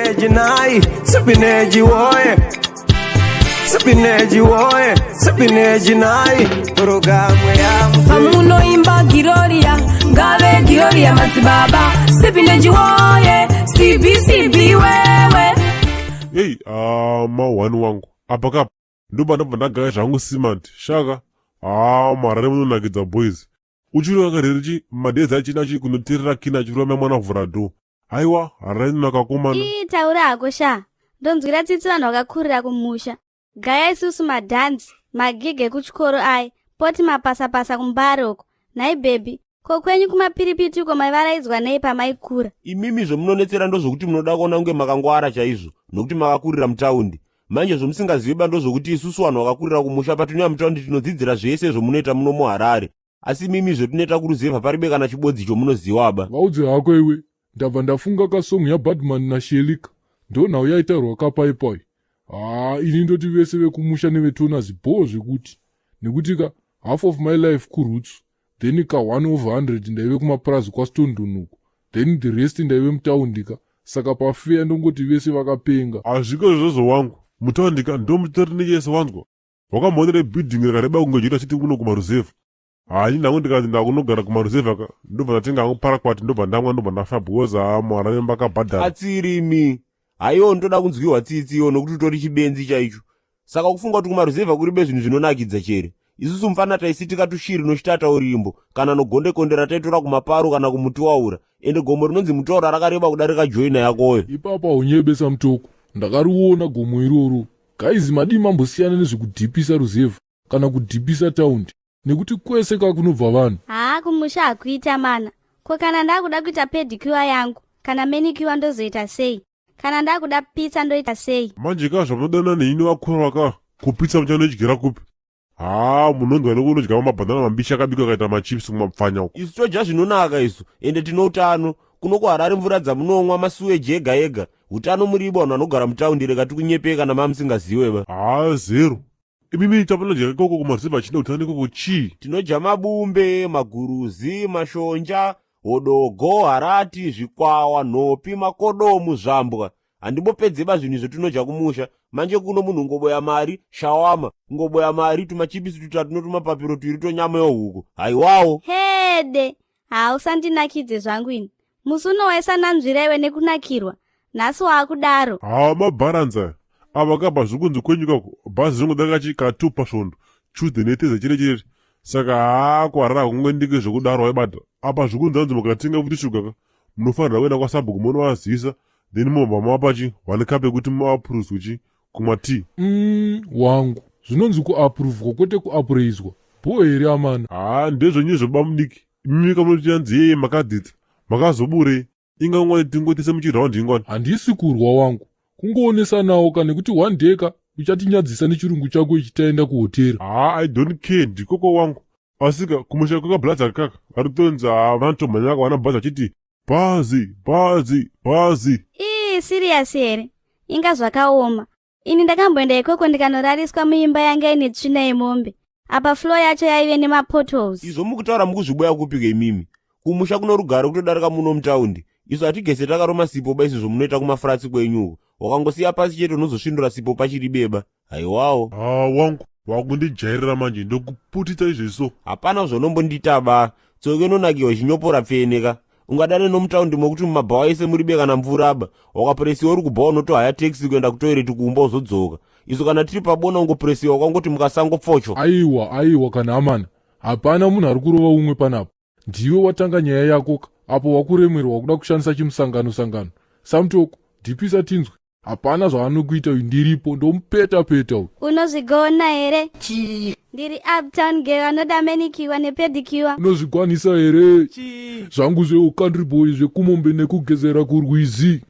Sipineji nai, sipineji woye. Sipineji woye, sipineji nai. Programu ya Pamunoimba Giroria, ngave Giroria madzibaba Sipineji woye, CBCB wewe. Heyi, ah, mahwani wangu apa kapa ndobva ndabva ndagaya zvangu simant shaka. Haa, marare munonakidza boys. Uchiri wakarerichi madhezi achina chi kunoteerera kina achirova mwana vhura do. Haiwa, harare inonaka komana. Ii, taura hako sha. Ndonzwira tsitsi vanhu vakakurira kumusha. Gaya isusu madhanzi, magigi ekuchikoro aya, poti mapasapasa kumbare uko. Nhai bhebhi, ko kwenyu kumapiripiti uko maivaraidzwa nei pamaikura? Imimi zvomunonetsera ndozvokuti munoda kuona kunge makangwara chaizvo nokuti makakurira mutaundi. Manje zvomusingazivi ba ndozvokuti isusu vanhu vakakurira kumusha patinouya mutaundi tinodzidzira zvese zvomunoita muno muHarare. Asi imimi zvetinoita kuruzevha paribe kana chibodzi chomunoziva ba. Vaudze hako iwe, ndabva ndafunga kasong yaBadman naShelika. Ndonhau yaitaurwa kapaipai. Haa, ini ndoti vese vekumusha nevetoners bhoo zvekuti. Nekuti ka half of my life kuroots, then ka 1 over 100 ndaive kumapurazi kwaStondon uko, then the rest ndaive mutaundi ka. Saka pafeya ndongoti vese vakapenga. Hazviko izvozvo wangu, mutaundi ka ndomutori nechese wanzwa. Wakamboonera building rakareba kunge Juta City kuno kumaruzevha? Hayi, ndangu ndikanzi ndakunogara kumaruzevha ka, ndobva ndatenga hangu parakwati, ndobva ndamwa, ndobva ndafa because haa, muHarare mbakabhadhara. Atsirimi haiwo, ndoda kunzwiwa tsitsi iwo nokuti utori chibenzi chaicho. Saka kufunga kuti kumaruzevha kuribe zvinhu zvinonakidza chere? Isusu mufana taisitika tushiri nochitata urimbo kana nogondekonde rataitora kumaparo kana kumutiwaura. Ende gomo rinonzi Mutiwaura rakareba kudarika joina yakoyo. Ipapa unyebesa mutoko, ndakariona gomo iroro. Guys, madii mambosiyana nezvekudhipisa ruzevha kana kudhipisa taundi, nekuti kwese kakunobva vanhu. Haa, kumusha hakuita mana. Ko kana ndakuda kuita pedicure yangu kana manicure ndozoita sei? Kana ndakuda pizza ndoita sei? Manje ka zvamunodana neini vakura ka, kupitsa muchanodyira kupi? Haa, munonzwa nekunodya mabhanana mambishi akabikwa akaita machips kumapfanya uko. Isu todya zvinonaka isu, ende tino utano. Kuno kuHarare mvura dzamunomwa masuweji ega ega. Utano muribo vanhu vanogara mutaundi, rega tikunyepei kana mamusingaziwe ba. Haa, zero. Imimi chamunodya ikoko kumaruzevha chine utano ikoko chii? Tinodya mabumbe, maguruzi, mashonja, hodogo, harati, zvikwawa, nhopi, makodomu, zvambwa. Handimbopedzeba zvinhu izvo tinodya kumusha. Manje kuno munhu ungoboya mari shawama, ungoboya mari tumachipisi tutatu notumapapiro tuiri tonyama yehuku. Haiwawo. Hede, hausandinakidze zvangu ini. Musi uno waisananzvira iwe nekunakirwa, nhasi waakudaro. Haa, mabharanzi aya ava kabva zviri kunzi kwenyu kako bhazi ringodarika chi ka2 pasvondo, Tuesday neThursday chete chete. Saka haa, kuHarare hakungoendeki zvekudaro waibata. Apa zviri kunzi anzi mukatenga futi shuga ka, munofanira kuenda kwasabhuku munovazivisa, then mobva mavapa chi one cup yekuti muapuruzwe chi kumwa tea. Wangu, zvinonzi kuapuruvhwa kwete kuapureizwa. Bho here amana? Haa, ndezvenyu izvo bamudiki. Imimi kamunoti yanzi yeye makadzidza, makazoburei? Inga ngwani tingotese muchiraundi ingwani. Handisi kurwa wangu, kungoonesanawo ka, nekuti one day ka uchatinyadzisa nechirungu chako ichi taenda kuhotera. Haa, I don't care, ndikoko wangu. Asika kumusha kwekabhuladza kaka vari kutonzi haa, vanotomhanya vana bhazi vachiti bhazi bhazi bhazi. Ii, serious here? Inga zvakaoma. Ini ndakamboenda ikoko ndikanorariswa muimba yanga ine tsvina yemombe. Apa floor yacho yaive nemapotholes. Izvo mukutaura mukuzviboya kupika imimi? Kumusha kuno rugare kutodarika muno mutaundi. Isu hatigese takaroma sipo ba izvo zvomunoita kumafratsi kwenyu uko. Wakangosiya pasi chete unozosvindura sipo pachiri beba. Haiwawo. Haa wangu, wakundijairira manje, ndokuputitsa izveso. Hapana zvonombondiita ba. Tsoka inonakiwa ichinyopora pfene ka. Ungadane nomutaundi mokuti mumabhawa ese muribe kana mvura ba. Wakapuresiwa uri kubhawa unotohaya taxi kuenda kutoireti kumba uzodzoka. Isu kana tiri pabona ungopuresiwa kwangoti mukasango pfocho. Aiwa, aiwa kana amana, hapana munhu ari kurova umwe panapa. Ndiwe watanga nyaya yako ka, apo wakuremerwa wakuda kushandisa chimusangano sangano. Samutoko, dhipisa tinzwe. Hapana zvaanokuita uyu, ndiripo ndomupeta peta uyu. Unozvigona here? Chii? Ndiri uptown girl anoda manicure nepedicure. Unozvikwanisa here? Chii? Zvangu zveucountry boy zvekumombe nekugezera kurwizi.